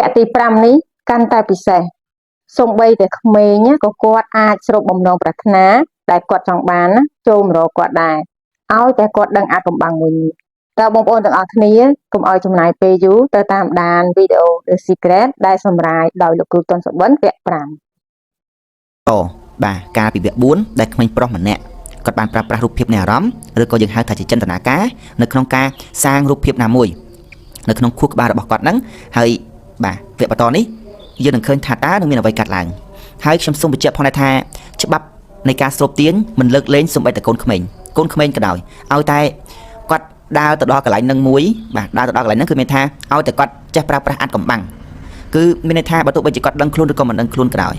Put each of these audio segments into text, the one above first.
វគ្គទី5នេះកាន់តែពិសេសសូម្បីតែក្មេងណាក៏គាត់អាចស្រូបបំណងប្រាថ្នាដែលគាត់ចង់បានណាចូលមករកគាត់ដែរឲ្យតែគាត់ដឹងអាថ៌កំបាំងមួយនេះតើបងប្អូនទាំងអស់គ្នាកុំឲ្យចំណាយពេលយូរទៅតាមដានវីដេអូ The Secret ដែលសម្រាយដោយលោកគ្រូតុនសុបិនវគ្គ5 តបាទកាលពីវគ្គ4ដែលក្មេងប្រុសម្នាក់គាត់បានប្រើប្រាស់រូបភាពនៃអារម្មណ៍ឬក៏យើងហៅថាជាចិន្តានាការនៅក្នុងការសាងរូបភាពណាមួយនៅក្នុងខួរក្បាលរបស់គាត់ហ្នឹងហើយបាទវគ្គបន្តនេះយើងនឹងឃើញថាតើនឹងមានអ្វីកាត់ឡើងហើយខ្ញុំសូមបញ្ជាក់ផងដែរថាច្បាប់នៃការស្រូបទាញមិនលើកលែងសូម្បីតែកូនក្មេងកូនក្មេងក៏ដោយឲ្យតែគាត់ដើរទៅដល់កន្លែងនឹងមួយបាទដើរទៅដល់កន្លែងហ្នឹងគឺមានថាឲ្យតែគាត់ចេះប្រើប្រាស់អាត់កំបាំងគឺមានន័យថាបើទោះបីជាគាត់ដឹងខ្លួនឬក៏មិនដឹងខ្លួនក៏ដោយ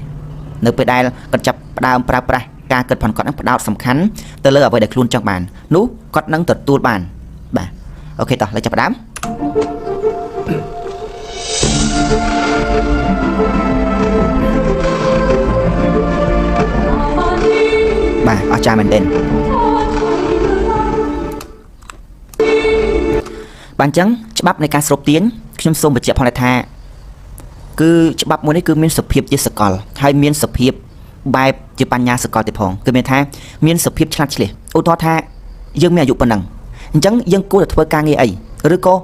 នៅពេលដែលគាត់ចាប់ផ្ដើមប្រើប្រាស់ការគិតផងគាត់នឹងផ្ដោតសំខាន់ទៅលើអ្វីដែលខ្លួនចង់បាននោះគាត់នឹងទទួលបានបាទអូខេតោះឥឡូវចាប់ផ្ដើមបាទអស្ចារ្យមែនទែនបាទអញ្ចឹងច្បាប់នៃការស្រូបទាញខ្ញុំសូមបញ្ជាក់ផងដែរថា គឺច្បាប់មួយនេះគឺមានសភាពជាសកលហើយមានសភាពបែបជាបញ្ញាសកលទៀតផងគឺមានថាមានសភាពឆ្លាតឆ្លៀសឧទាហរណ៍ថាយើងមានអាយុប៉ុណ្ណឹងអញ្ចឹងយើងគួរតែធ្វើការងារអីឬក៏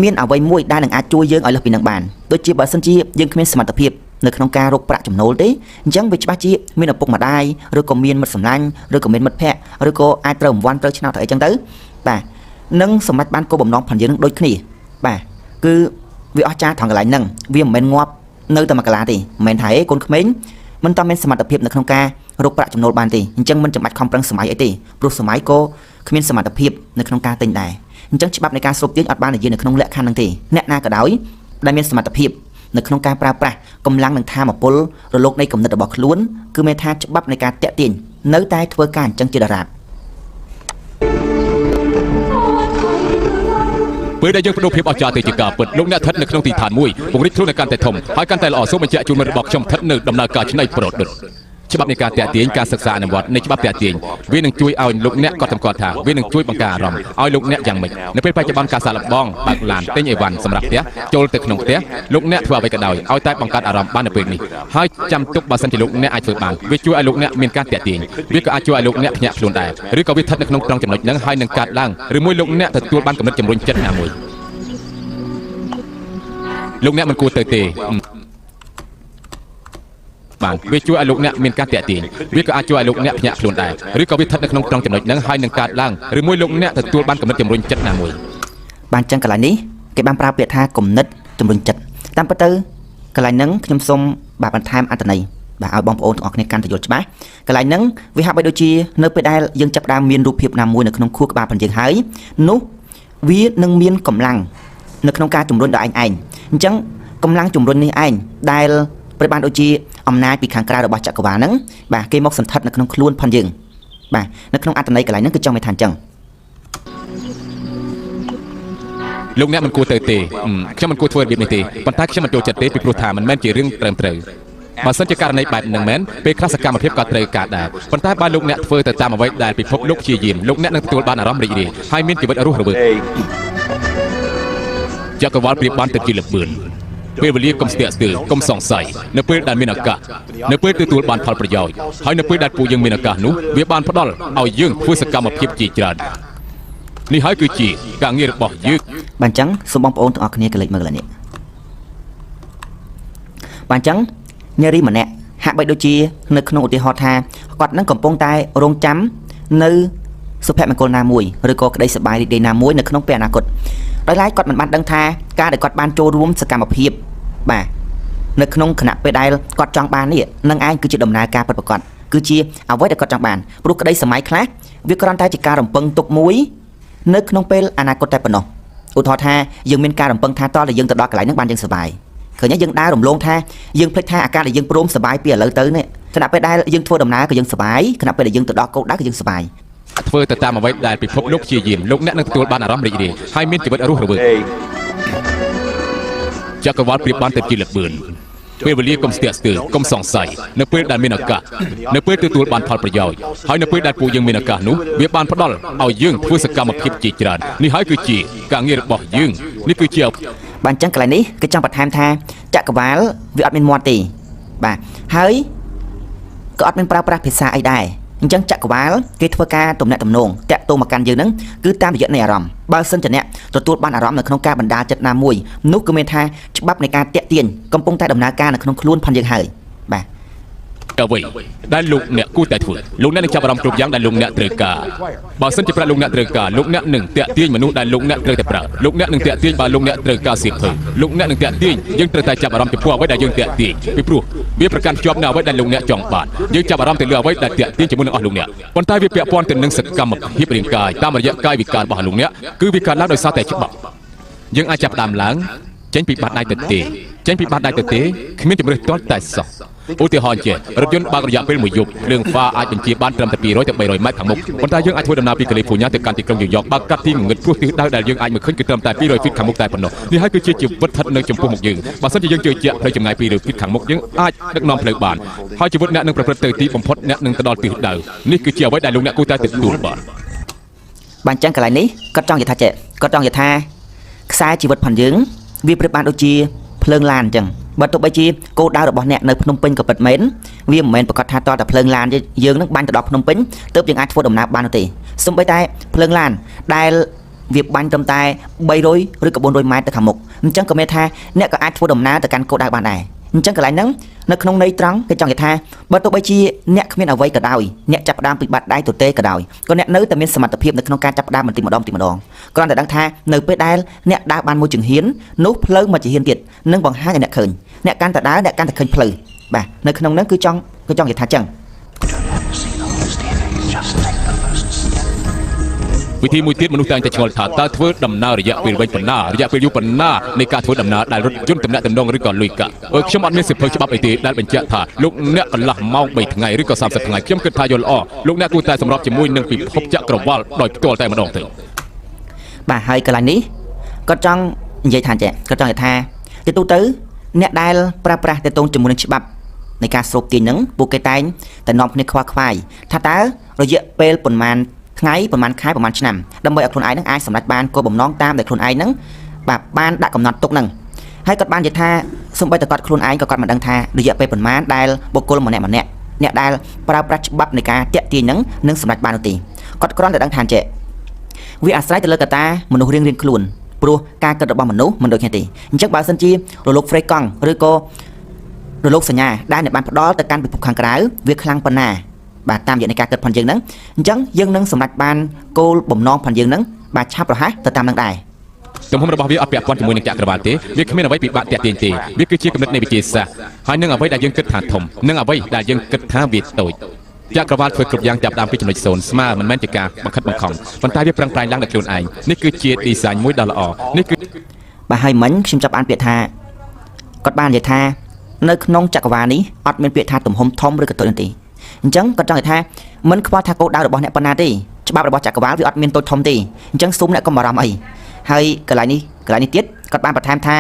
មានអ្វីមួយដែលនឹងអាចជួយយើងឲ្យលើសពីនឹងបានដូចជាបើសិនជាយើងគ្មានសមត្ថភាពនៅក្នុងការរកប្រាក់ចំណូលទេអញ្ចឹងវាច្បាស់ជាមានឪពុកម្ដាយឬក៏មានមិត្តសម្លាញ់ឬក៏មានមិត្តភ័ក្តិឬក៏អាចត្រូវរង្វាន់ត្រូវឆ្នោតត្រូវអីចឹងទៅបាទនឹងសម្រេចបានគោលបំណងផងយើងនឹងដូចគ្នាបាទគឺវាអស្ចារ្យត្រង់កន្លែងហ្នឹងវាមិនមែនងាប់នៅតែមួយកន្លាទេមិនមែនថាអេកូនក្មេងមិនតមានសមត្ថភាពនៅក្នុងការរកប្រាក់ចំណូលបានទេអញ្ចឹងមិនចាំបាច់ខំប្រឹងសម័យអីទេព្រោះសម័យក៏គ្មានសមត្ថភាពនៅក្នុងការទិញដែរអញ្ចឹងច្បាប់នៃការស្រូបទាញអត់បាននិយាយនៅក្នុងលក្ខខណ្ឌហ្នឹងទេអ្នកណាក៏ដោយដែលមានសមត្ថភាពនៅក្នុងការប្រើប្រាស់កម្លាំងនិងថាមពលរលកនៃគំនិតរបស់ខ្លួនគឺមានថាច្បាប់នៃការតាក់ទាញនៅតែធ្វើការអញ្ចឹងជាដរាប ពេលដែលយើងបដូរភាពអស្ចារ្យទៅជាការពិតលោកអ្នកស្ថិតនៅក្នុងទីឋានមួយពង្រីកខ្លួនឲ្យកាន់តែធំហើយកាន់តែល្អសូមបញ្ជាក់ជូនមិត្តរបស់ខ្ញុំស្ថិតនៅដំណើរការច្នៃប្រឌិតច្បាប់នៃការតាក់ទាញការសិក្សាអនុវត្តនៃច្បាប់តាក់ទាញវានឹងជួយឲ្យលោកអ្នកកត់សម្គាល់ថាវានឹងជួយបង្ការអារម្មណ៍ឲ្យលោកអ្នកយ៉ាងម៉េចនៅពេលបច្ចុប្បន្នការសាកល្បងបើកឡានទិញអីវ៉ាន់សម្រាប់ផ្ទះចូលទៅក្នុងផ្ទះលោកអ្នកធ្វើអ្វីក៏ដោយឲ្យតែបង្កើតអារម្មណ៍បាននៅពេលនេះហើយចាំទុកបើសិនជាលោកអ្នកអាចធ្វើបានវាជួយឲ្យលោកអ្នកមានការតាក់ទាញវាក៏អាចជួយឲ្យលោកអ្នកភ្ញាក់ខ្លួនដែរឬក៏វាស្ថិតនៅក្នុងត្រង់ចំណុចហ្នឹងហើយនឹងកើតឡើងឬមួយលោកអ្នកទទួលបានគំនិតជំរុញចិត្តណាមួយលោកអ្នកមិនគួរទៅទេបានវាជួយឲ្យលោកអ្នកមានការតាក់ទាញវាក៏អាចជួយឲ្យលោកអ្នកភ្ញាក់ខ្លួនដែរឬក៏វាស្ថិតនៅក្នុងត្រង់ចំណុចហ្នឹងហើយនឹងកើតឡើងឬមួយលោកអ្នកទទួលបានគំនិតជំរុញចិត្តណាមួយ បានចឹងកន្លែងនេះគេបានប្រើពាក្យថាគំនិតជំរុញចិត្តតាមពិតទៅកន្លែងហ្នឹងខ្ញុំសូមបាទបន្ថែមអត្ថន័យបាទឲ្យបងប្អូនទាំងអស់គ្នាកាន់តែយល់ច្បាស់កន្លែងហ្នឹងវាហាក់បីដូចជានៅពេលដែលយើងចាប់ផ្ដើមមានរូបភាពណាមួយនៅក្នុងខួរក្បាលរបស់យើងហើយនោះវានឹងមានកម្លាំងនៅក្នុងការជំរុញដល់ឯងឯងអញ្ចឹងកម្លាំងជំរុញនេះឯងដែលប្រៀបបានដូចជាអំណាចពីខាងក្រៅរបស់ចក្រវាលហ្នឹងបាទគេមកសន្ធិដ្ឋនៅក្នុងខ្លួនផងយើងបាទនៅក្នុងអត្ថន័យកន្លែងហ្នឹងគឺចង់មានថាអញ្ចឹង លោកអ្នកមិនគួរទៅទេខ្ញុំមិនគួរធ្វើរបៀបនេះទេប៉ុន្តែខ្ញុំមិនចូលចិត្តទេពីព្រោះថាមិនមែនជារឿងត្រឹមត្រូវបើសិនជាករណីបែបហ្នឹងមែនពេលខ្លះសកម្មភាពក៏ត្រូវការដែរប៉ុន្តែបើលោកអ្នកធ្វើទៅតាមអ្វីដែលពិភពលោកព្យាយាមលោកអ្នកនឹងទទួលបានអារម្មណ៍រីករាយហើយមានជីវិតរស់រវើកចក្រវាលប្រៀបបានទៅជាល្បឿនពេលវេលាកុំស្ទាក់ស្ទើរកុំសង្ស័យនៅពេលដែលមានឱកាសនៅពេលទទួលបានផលប្រយោជន៍ហើយនៅពេលដែលពួកយើងមានឱកាសនោះវាបានផ្ដល់ឲ្យយើងធ្វើសកម្មភាពជាច្រើននេះហើយគឺជាការងាររបស់យើង បាទអញ្ចឹងសូមបងប្អូនទាំងអស់គ្នាកលេចមើលកន្លែងនេះបាទអញ្ចឹងនារីម្នាក់ហាក់បីដូចជានៅក្នុងឧទាហរណ៍ថាគាត់នឹងកំពុងតែរងចាំនៅសុភមង្គលណាមួយឬក៏ក្តីសប្បាយរីករាយណាមួយនៅក្នុងពេលអនាគតដោយឡែកគាត់មិនបានដឹងថាការដែលគាត់បានចូលរួមសកម្មភាពបាទនៅក្នុងខណៈពេលដែលគាត់ចង់បាននេះនឹងឯងគឺជាដំណើរការពិតប្រាកដគឺជាអ្វីដែលគាត់ចង់បានព្រោះក្តីសម័យខ្លះវាគ្រាន់តែជាការរំពឹងទុកមួយនៅក្នុងពេលអនាគតតែប៉ុណ្ណោះ ឧទាហរណ៍ថាយើងមានការរំពឹងថាតើតែយើងទៅដល់កន្លែងហ្នឹងបានយើងសប្បាយឃើញទេយើងដើររំលងថាយើងភ្លេចថាអាការដែលយើងព្រមសប្បាយពីឥឡូវទៅនេះខណៈពេលដែលយើងធ្វើដំណើរក៏យើងសប្បាយខណៈពេលដែលយើងទៅដល់គោលដៅក៏យើងសប្បាយ ធ្វើទៅតាមអ្វីដែលពិភពលោកព្យាយាមលោកអ្នកនឹងទទួលបានអារម្មណ៍រីករាយហើយមានជីវិតរស់រវើកចក្រវាលប្រៀបបានទៅជាល្បឿនពេលវេលាកុំស្ទាក់ស្ទើរកុំសង្ស័យនៅពេលដែលមានឱកាសនៅពេលទទួលបានផលប្រយោជន៍ហើយនៅពេលដែលពួកយើងមានឱកាសនោះវាបានផ្ដល់ឲ្យយើងធ្វើសកម្មភាពជាច្រើននេះហើយគឺជាការងាររបស់យើងនេះគឺជា បា បាទអញ្ចឹងកន្លែងនេះគឺចង់បន្ថែមថាចក្រវាលវាអត់មានមាត់ទេបាទហើយក៏អត់មានប្រើប្រាស់ភាសាអីដែរអញ្ចឹងចក្រវាលគេធ្វើការទំនាក់ទំនងតាក់ទងមកកាន់យើងហ្នឹងគឺតាមរយៈនៃអារម្មណ៍បើសិនជាអ្នកទទួលបានអារម្មណ៍នៅក្នុងការបណ្ដាលចិត្តណាមួយនោះគឺមានថាច្បាប់នៃការតាក់ទាញកំពុងតែដំណើរការនៅក្នុងខ្លួនផងយើងហើយបាទ អ្វីដែលលោកអ្នកគួរតែធ្វើលោកអ្នកនឹងចាប់អារម្មណ៍គ្រប់យ៉ាងដែលលោកអ្នកត្រូវការបើសិនជាប្រាក់លោកអ្នកត្រូវការលោកអ្នកនឹងតាក់ទាញមនុស្សដែលលោកអ្នកត្រូវតែប្រើលោកអ្នកនឹងតាក់ទាញបើលោកអ្នកត្រូវការសៀវភៅលោកអ្នកនឹងតាក់ទាញយើងត្រូវតែចាប់អារម្មណ៍ចំពោះអ្វីដែលយើងតាក់ទាញពីព្រោះវាប្រកាន់ភ្ជាប់នៅអ្វីដែលលោកអ្នកចង់បានយើងចាប់អារម្មណ៍ទៅលើអ្វីដែលតាក់ទាញជាមួយនឹងអស់លោកអ្នកប៉ុន្តែវាពាក់ព័ន្ធទៅនឹងសកម្មភាពរាងកាយតាមរយៈកាយវិការរបស់លោកអ្នកគឺវាកើតឡើងដោយសារតែច្បាប់យើងអាចចាប់ផ្ដើមឡើងចេញពីបាតដៃទៅទេចេញពីបាតដៃទៅទេគ្មានជំរឿសទាល់តែសោះឧទាហរណ៍ជារថយន្តបើករយៈពេលមួយយប់ភ្លើងហ្វាអាចបញ្ជាបានត្រឹមតែ200ទៅ300ម៉ែត្រខាងមុខប៉ុន្តែយើងអាចធ្វើដំណើរពីកាលីហ្វូនីញ៉ាទៅកាន់ទីក្រុងញូវយ៉កបើកាត់ទីងងឹតព្រោះទិសដៅដែលយើងអាចមើលឃើញគឺត្រឹមតែ200ហ្វីតខាងមុខតែប៉ុណ្ណោះនេះហើយគឺជាជីវិតស្ថិតនៅចំពោះមុខយើងបើសិនជាយើងជឿជាក់ផ្លូវចម្ងាយ200ហ្វីតខាងមុខយើងអាចដឹកនាំផ្លូវបានហើយជីវិតអ្នកនឹងប្រព្រឹត្តទៅទីបំផុតអ្នកនឹងទៅដល់ទិសដៅនេះគឺជាអ្វីដែលលោកអ្នកគួរតែទទួលបាន បាទអញ្ចឹងកន្លែងនេះគាត់ចង់និយាយថាចេះគាត់ចង់និយាយថាខ្សែជីវិតផងយើងវាប្រៀបបានដូចជាភ្លើងឡានអញ្ចឹងបើទោះបីជាគោលដៅរបស់អ្នកនៅភ្នំពេញក៏ពិតមែនវាមិនមែនប្រកាសថាតតែភ្លើងឡានយើងនឹងបាញ់ទៅដល់ភ្នំពេញទើបយើងអាចធ្វើដំណើរបាននោះទេសូម្បីតែភ្លើងឡានដែលវាបាញ់ត្រឹមតែ300ឬក៏400ម៉ែត្រទៅខាងមុខអញ្ចឹងក៏មានថាអ្នកក៏អាចធ្វើដំណើរទៅកាន់គោលដៅបានដែរអញ្ចឹងកន្លែងហ្នឹងនៅក្នុងន័យត្រង់គេចង់និយាយថាបើទោះបីជាអ្នកគ្មានអ្វីក៏ដោយអ្នកចាប់ផ្ដើមពីបាត់ដៃទទេក៏ដោយក៏អ្នកនៅតែមានសមត្ថភាពនៅក្នុងការចាប់ផ្ដើមបន្តិចម្ដងបន្តិចម្ដងគ្រាន់តែដឹងថានៅពេលដែលអ្នកដើរបានមួយជំហាននោះផ្លូវមួយជំហានទៀតនឹងបង្ហាញឲ្យអ្នកឃើញអ្នកកាន់តែដើរអ្នកកាន់តែឃើញផ្លូវបាទនៅក្នុងហ្នឹងគឺចង់គឺចង់និយាយថាចឹង See the holistic, just take the first step. វិធីមួយទៀតមនុស្សតែងតែឆ្ងល់ថាតើធ្វើដំណើររយៈពេលវែងប៉ុណ្ណារយៈពេលយូរប៉ុណ្ណានៃការធ្វើដំណើរដែលរថយន្តទំនាក់ទំនងឬក៏លុយកាក់អឺខ្ញុំអត់មានសៀវភៅច្បាប់អីទេដែលបញ្ជាក់ថាលោកអ្នកកន្លះម៉ោង3ថ្ងៃឬក៏30ថ្ងៃខ្ញុំគិតថាយល់ល្អលោកអ្នកគួរតែសម្របជាមួយនឹងពិភពចក្រវាលដោយផ្ទាល់តែម្ដងទៅ បាទហើយកន្លែងនេះគាត់ចង់និយាយថាចេះគាត់ចង់និយាយថាទៅទូទៅអ្នកដែលប្រើប្រាស់តេតងជាមួយនឹងច្បាប់នៃការស្រូបទាញហ្នឹងពួកគេតែងតែនាំគ្នាខ្វល់ខ្វាយថាតើរយៈពេលប៉ុន្មានថ្ងៃប៉ុន្មានខែប៉ុន្មានឆ្នាំដើម្បីឲ្យខ្លួនឯងហ្នឹងអាចសម្រេចបានគោលបំណងតាមដែលខ្លួនឯងហ្នឹងបាទបានដាក់កំណត់ទុកហ្នឹងហើយគាត់បាននិយាយថាសូម្បីតែគាត់ខ្លួនឯងក៏គាត់មិនដឹងថារយៈពេលប៉ុន្មានដែលបុគ្គលម្នាក់ម្នាក់អ្នកដែលប្រើប្រាស់ច្បាប់នៃការតាក់ទាញហ្នឹងនឹងសម្រេចបាននោះទេគាត់គ្រាន់តែដឹងថាចេះ វាអាស្រ័យទៅលើកត្តាមនុស្សរៀងៗខ្លួនព្រោះការគិតរបស់មនុស្សមិនដូចគ្នាទេអញ្ចឹងបើសិនជារលកហ្វ្រេកង់ឬក៏រលកសញ្ញាដែលអ្នកបានផ្ដល់ទៅកាន់ពិភពខាងក្រៅវាខ្លាំងប៉ុណ្ណាបាទតាមរយៈនៃការគិតផងយើងហ្នឹងអញ្ចឹងយើងនឹងសម្រេចបានគោលបំណងផងយើងហ្នឹងបាទឆាប់រហ័សទៅតាមនឹងដែរ ទំហំរបស់វាអត់ពាក់ព័ន្ធជាមួយនឹងចក្រវាលទេវាគ្មានអ្វីពិបាកតាក់ទាញទេវាគឺជាគំនិតនៃវិទ្យាសាស្ត្រហើយនឹងអ្វីដែលយើងគិតថាធំនិងអ្វីដែលយើងគិតថាវាតូចចក្រវាលធ្វើគ្រប់យ៉ាងចាប់ដើមពីចំណុចសូន្យស្មើមិនមែនជាការបង្ខិតបង្ខំប៉ុន្តែវាប្រឹងប្រែងឡើងដោយខ្លួនឯងនេះគឺជា design មួយដ៏ល្អនេះគឺ បាទហើយមិញខ្ញុំចាប់អានពាក្យថាគាត់បាននិយាយថានៅក្នុងចក្រវាលនេះអត់មានពាក្យថាទំហំធំឬក៏តូចនោះទេអញ្ចឹងគាត់ចង់និយាយថាមិនខ្វល់ថាគោលដៅរបស់អ្នកប៉ុណ្ណាទេច្បាប់របស់ចក្រវាលវាអត់មានតូចធំទេអញ្ចឹងសូមអ្នកកុំបារម្ភអីហើយកន្លែងនេះកន្លែងនេះទៀតគាត់បានបន្ថែមថា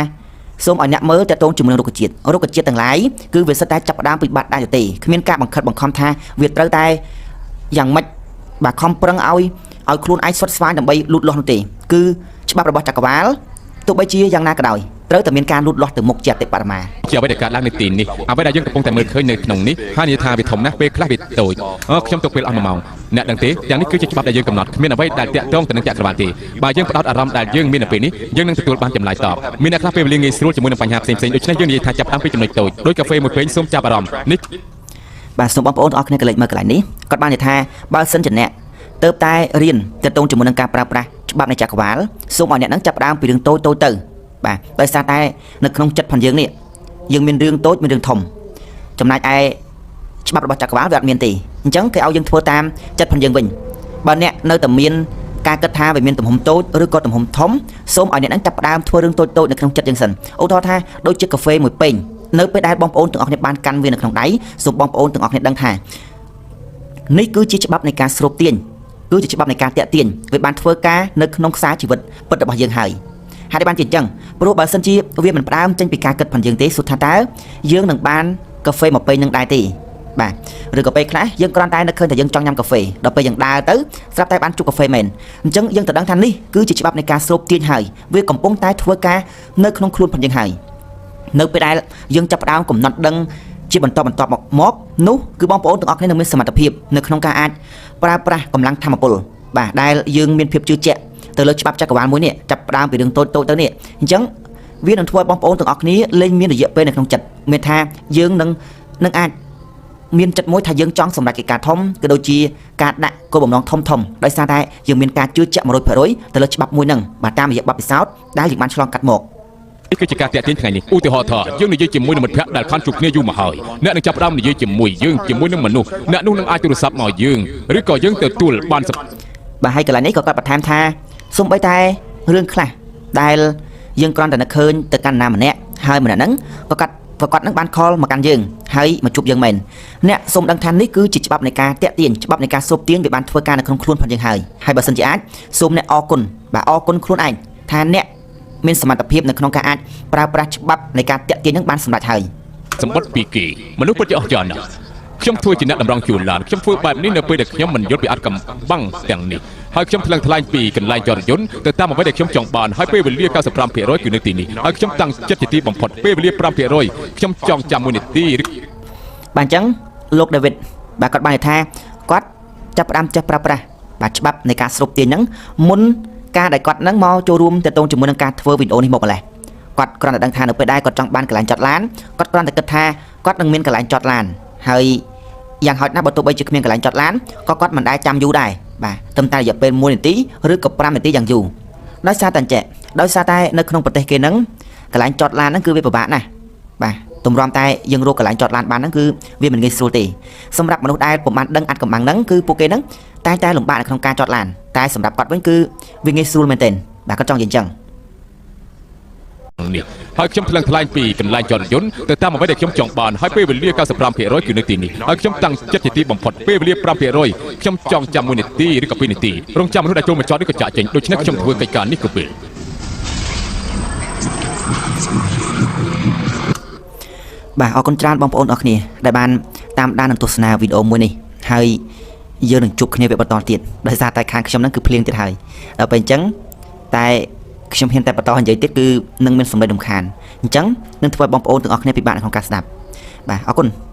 សូមឲ្យអ្នកមើលតកតងជាមួយនឹងរុក្ខជាតិរុក្ខជាតិទាំងឡាយគឺវាសិតតែចាប់ផ្ដើមពីបាត់ដែរទេគ្មានការបង្ខិតបង្ខំថាវាត្រូវតែយ៉ាងម៉េចបាទខំប្រឹងឲ្យឲ្យខ្លួនឯងស្វិតស្វាញដើម្បីលូតលាស់នោះទេគឺច្បាប់របស់ចក្រវាលទោះបីជាយ៉ាងណាក៏ដោយត្រូវតែមានការលូតលាស់ទៅមុខជាអតិបរមា ជាអ្វីដែលកើតឡើងនៅទីនេះអ្វីដែលយើងកំពុងតែមើលឃើញនៅក្នុងនេះហើយនិយាយថាវាធំណាស់ពេលខ្លះវាតូចអូខ្ញុំទុកពេលអស់1ម៉ោងអ្នកដឹងទេយ៉ាងនេះគឺជាច្បាប់ដែលយើងកំណត់គ្មានអ្វីដែលតាក់ទងទៅនឹងចក្រវាលទេបើយើងផ្ដោតអារម្មណ៍ដែលយើងមាននៅពេលនេះយើងនឹងទទួលបានចម្លើយតបមានអ្នកខ្លះពេលវេលាងាយស្រួលជាមួយនឹងបញ្ហាផ្សេងៗដូច្នេះយើងនិយាយថាចាប់ផ្ដើមពីចំណុចតូចដោយកាហ្វេមួយពែងសូមចាប់អារម្មណ៍នេះ បាទសូមបងប្អូនទាំងអស់គ្នាកលេចមើលកន្លែងនេះគាត់បាននិយាយថាបើសិនជាអ្នកទៅតែរៀនទាក់ទងជាមួយនឹងការប្រើប្រាស់ច្បាប់នៃចក្រវាលសូមឲ្យអ្នកនឹងចាប់ផ្ដើមពីរឿងតូចតូចទៅបាទដោយសារតែនៅក្នុងចិត្តផងយើងនេះយើងមានរឿងតូចមានរឿងធំចំណែកឯច្បាប់របស់ចក្រវាលវាអត់មានទេអញ្ចឹងគេឲ្យយើងធ្វើតាមចិត្តផងយើងវិញបើអ្នកនៅតែមានការគិតថាវាមានទំហំតូចឬក៏ទំហំធំសូមឲ្យអ្នកនឹងចាប់ផ្ដើមធ្វើរឿងតូចតូចនៅក្នុងចិត្តយើងសិនឧទាហរណ៍ថាដូចជាកាហ្វេមួយពែងនៅពេលដែលបងប្អូនទាំងអស់គ្នាបានកាន់វានៅក្នុងដៃសូមបងប្អូនទាំងអស់គ្នាដឹងថានេះគឺជាច្បាប់នៃការស្រូបទាញគឺជាច្បាប់នៃការតាក់ទាញវាបានធ្វើការនៅក្នុងខ្សែជីវិតពិតរបស់យើងហើយហើយបានជាអញ្ចឹងព្រោះបើសិនជាវាមិនផ្ដើមចេញពីការគិតផងយើងទេសួរថាតើយើងនឹងបានកាហ្វេមួយពែងនឹងដែរទេ បាទឬក៏ពេលខ្លះយើងគ្រាន់តែនឹកឃើញថាយើងចង់ញ៉ាំកាហ្វេដល់ពេលយើងដើរទៅស្រាប់តែបានជួបកាហ្វេមែនអញ្ចឹងយើងទៅដឹងថានេះគឺជាច្បាប់នៃការស្រូបទាញហើយវាកំពុងតែធ្វើការនៅក្នុងខ្លួនផងយើងហើយនៅពេលដែលយើងចាប់ផ្ដើមកំណត់ដឹងជាបន្តបន្ទាប់មកមកនោះគឺបងប្អូនទាំងអស់គ្នានឹងមានសមត្ថភាពនៅក្នុងការអាចប្រើប្រាស់កម្លាំងធម្មពលបាទដែលយើងមានភាពជឿជាក់ទៅលើច្បាប់ចក្រវាលមួយនេះចាប់ផ្ដើមពីរឿងតូចតូចទៅនេះអញ្ចឹងវានឹងធ្វើឲ្យបងប្អូនទាំងអស់គ្នាលែងមានរយៈពេលនៅក្នុងចិត្តមានថាយើងនឹងនឹងអាច មានចិត្តមួយថាយើងចង់សម្រេចកិច្ចការធំក៏ដូចជាការដាក់គោលបំណងធំធំដោយសារតែយើងមានការជឿជាក់100%ទៅលើច្បាប់មួយហ្នឹងបាទតាមរយៈបទពិសោធន៍ដែលយើងបានឆ្លងកាត់មក នេះគឺជាការតាក់ទាញថ្ងៃនេះឧទាហរណ៍ថាយើងនិយាយជាមួយនឹងមិត្តភ័ក្តិដែលខំជួបគ្នាយូរមកហើយអ្នកនឹងចាប់ផ្ដើមនិយាយជាមួយយើងជាមួយនឹងមនុស្សអ្នកនោះនឹងអាចទូរស័ព្ទមកយើងឬក៏យើងទទួលបានស បាទហើយកន្លែងនេះក៏គាត់បន្ថែមថាសូម្បីតែរឿងខ្លះដែលយើងគ្រាន់តែនឹកឃើញទៅកាន់ណាម្នាក់ហើយម្នាក់ហ្នឹងក៏គាត់ក៏គាត់ហ្នឹងបាន call មកកាន់យើងហើយមកជួបយើងមែនអ្នកសូមដឹងថានេះគឺជាច្បាប់នៃការតាក់ទាញច្បាប់នៃការស្រូបទាញវាបានធ្វើការនៅក្នុងខ្លួនផងយើងហើយហើយបើសិនជាអាចសូមអ្នកអរគុណបាទអរគុណខ្លួនឯងថាអ្នកមានសមត្ថភាពនៅក្នុងការអាចប្រើប្រាស់ច្បាប់នៃការតាក់ទាញហ្នឹងបានសម្រេចហើយ សម្បត្តិពីគេមនុស្សពិតជាអស្ចារ្យណាស់ខ្ញុំធ្វើជាអ្នកតម្រង់ជួលឡានខ្ញុំធ្វើបែបនេះនៅពេលដែលខ្ញុំមិនយល់ពីអាថ៌កំបាំងទាំងនេះហើយខ្ញុំថ្លឹងថ្លែងពីកន្លែងចតរយន្តទៅតាមអ្វីដែលខ្ញុំចង់បានហើយពេលវេលា95%គឺនៅទីនេះហើយខ្ញុំតាំងចិត្តជាទីបំផុតពេលវេលា5%ខ្ញុំចង់ចាំ1នាទីឬ បាទអញ្ចឹងលោកដាវីតបាទគាត់បាននិយាយថាគាត់ចាប់ផ្ដើមចេះប្រើប្រាស់បាទច្បាប់នៃការស្រូបទាញហ្នឹងមុនការដែលគាត់ហ្នឹងមកចូលរួមទាក់ទងជាមួយនឹងការធ្វើវីដេអូនេះមកម្លេះគាត់គ្រាន់តែដឹងថានៅពេលដែរគាត់ចង់បានកន្លែងចតឡានគាត់គ្រាន់តែគិតថាគាត់នឹងមានកន្លែងចតឡានហើយយ៉ាងហោចណាស់បើទោះបីជាគ្មានកន្លែងចតឡានក៏គាត់មិនដែលចាំយូរដែរបាទត្រឹមតែរយៈពេល1នាទីឬក៏5នាទីយ៉ាងយូរដោយសារតែអញ្ចឹងដោយសារតែនៅក្នុងប្រទេសគេហ្នឹងកន្លែងចតឡានហ្នឹងគឺវាពិបាកណាស់បាទទម្រាំតែយើងរកកន្លែងចតឡានបានហ្នឹងគឺវាមិនងាយស្រួលទេសម្រាប់មនុស្សដែលពុំបានដឹងអាថ៌កំបាំងហ្នឹងគឺពួកគេហ្នឹងតែងតែលំបាកនៅក្នុងការចតឡានតែសម្រាប់គាត់វិញគឺវាងាយស្រួលមែនទែនបាទគាត់ចង់និយាយអញ្ចឹង នេះហើយខ្ញុំថ្លឹងថ្លែងពីកន្លែងចតរយន្តទៅតាមអ្វីដែលខ្ញុំចង់បានហើយពេលវេលា95%គឺនៅទីនេះហើយខ្ញុំតាំងចិត្តជាទីបំផុតពេលវេលា5%ខ្ញុំចង់ចាំ1នាទីឬក៏2នាទីរងចាំមនុស្សដែលចូលមកចតនេះក៏ចាក់ចេញដូច្នេះខ្ញុំធ្វើកិច្ចការនេះគ្រប់ពេល បាទអរគុណច្រើនបងប្អូនអរគ្នាដែលបានតាមដាននិងទស្សនាវីដេអូមួយនេះហើយយើងនឹងជួបគ្នាវគ្គបន្តទៀតដោយសារតែខាងខ្ញុំហ្នឹងគឺភ្លៀងទៀតហើយដល់ពេលអញ្ចឹងតែខ្ញុំហ៊ានតែបន្តនិយាយទៀតគឺនឹងមានសម្លេងរំខានអញ្ចឹងនឹងធ្វើឲ្យបងប្អូនទាំងអស់គ្នាពិបាកនៅក្នុងការស្ដាប់បាទអរគុណ។